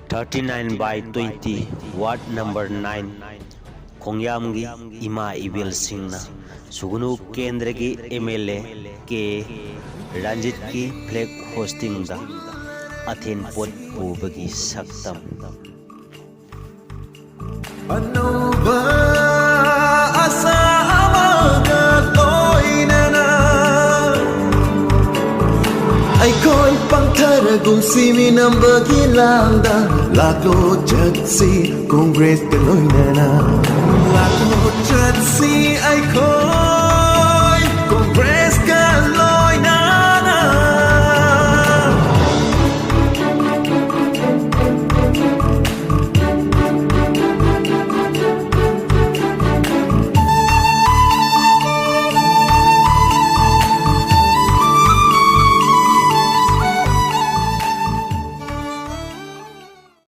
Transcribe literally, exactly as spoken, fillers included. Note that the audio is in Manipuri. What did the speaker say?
Thirty nine by twenty, ward number nine, ꯈꯣꯡꯌꯥꯝꯒꯤ ꯏꯃꯥ ꯏꯕꯦꯜꯁꯤꯡꯅ ꯁꯨꯒꯅꯨ ꯀꯦꯟꯗ꯭ꯔꯒꯤ M L A K ꯔꯟꯖꯤꯠꯀꯤ flag hostingꯗ ꯑꯊꯦꯟ ꯄꯣꯠ ꯄꯨꯕꯒꯤ ꯁꯛꯇꯝ꯫ ꯑꯅꯧꯕ ꯑꯁꯥ ꯑꯃꯒ ꯂꯣꯏꯅꯅ ꯑꯩꯈꯣꯏ ꯄꯪꯊꯔꯒꯨꯝꯁꯤ ꯃꯤꯅꯝꯕꯒꯤ ꯂꯥꯡꯗ꯫ ꯂꯥꯛꯂꯣ ꯆꯠꯁꯤ ꯀꯣꯡꯒ꯭ꯔꯦꯁꯀ ꯂꯣꯏꯅꯅ꯫ ꯂꯥꯛꯂꯣ ꯆꯠꯁꯤ ꯑꯩꯈꯣꯏ